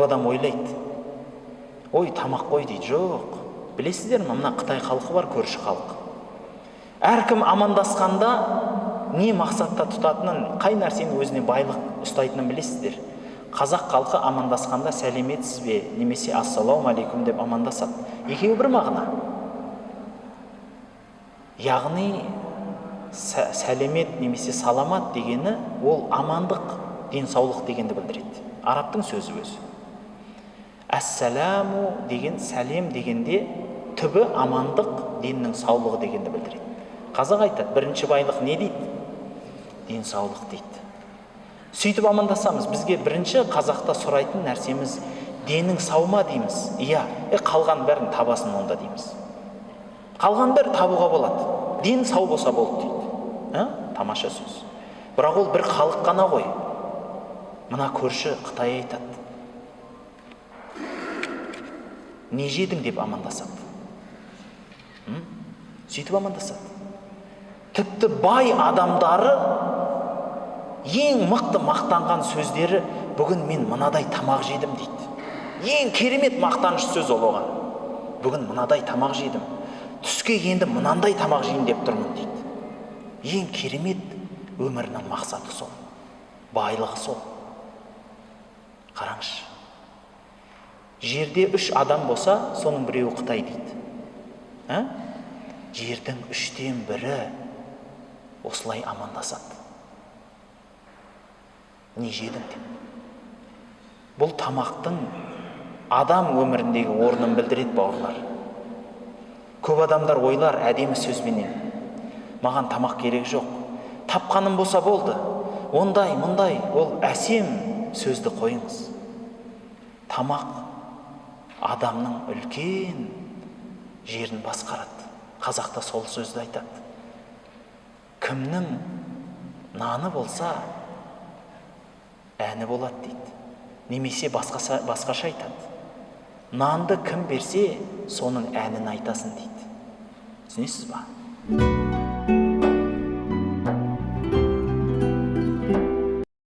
Көп адам ойлайды, ой, тамақ қой дейді. Жоқ, білесіздер ме, мына Қытай халқы бар, көрші халық. Әркім амандасқанда не мақсатта тұтатынын, қай нәрсені өзіне байлық ұстайтынын білесіздер. Қазақ халқы амандасқанда сәлеметсіз бе немесе ассалаумағалейкум деп амандасады. Екеуі бір мағына. Яғни сәлемет немесе саламат дегені ол амандық, денсаулық дегенді білдіреді. Арабтың сөзі өзі. Әссәләму деген сәлем дегенде түбі амандық, деннің саулығы дегенді білдіреді. Қазақ айтады, бірінші байлық не дейді? Денсаулық дейді. Сөйтіп амандасамыз. Бізге бірінші қазақта сұрайтын нәрсеміз денің сау ма дейміз. Иә, қалған бәрін табасын онда дейміз. Қалған бәрі табуға болады. Ден сау болса болды дейді. Ә? Тамаша сөз. Бірақ ол бір халық қана ғой. Мына көрші Қытай айтады. Не жедің деп амандасады. Сөйтіп амандасады. Тіпті бай адамдары ең мықты мақтанған сөздері бүгін мен мынадай тамақ жедім дейді. Ең керемет мақтаныш сөз ол оған. Бүгін мынадай тамақ жедім. Түске енді мынандай тамақ жейін деп тұрмын дейді. Ең керемет өмірінің мақсаты сол. Байлығы сол. Қараңызшы. Жерде 3 адам болса, соның біреуі Қытай дейді. Ә? Жердің 1/3 осылай амандасады. Не жедің деп. Бұл тамақтың адам өміріндегі орнын білдіреді, бауырлар. Көп адамдар ойлар әдемі сөзбенен. Маған тамақ керек жоқ. Тапқаным болса болды. Ондай, мұндай, ол әсем сөзді қойыңыз. Тамақ адамның үлкен жерін басқарады. Қазақта сол сөзді айтады. Кімнің наны болса, әні болады дейді. Немесе басқаша айтады. Нанды кім берсе, соның әнін айтасың дейді. Түсінесіз ба?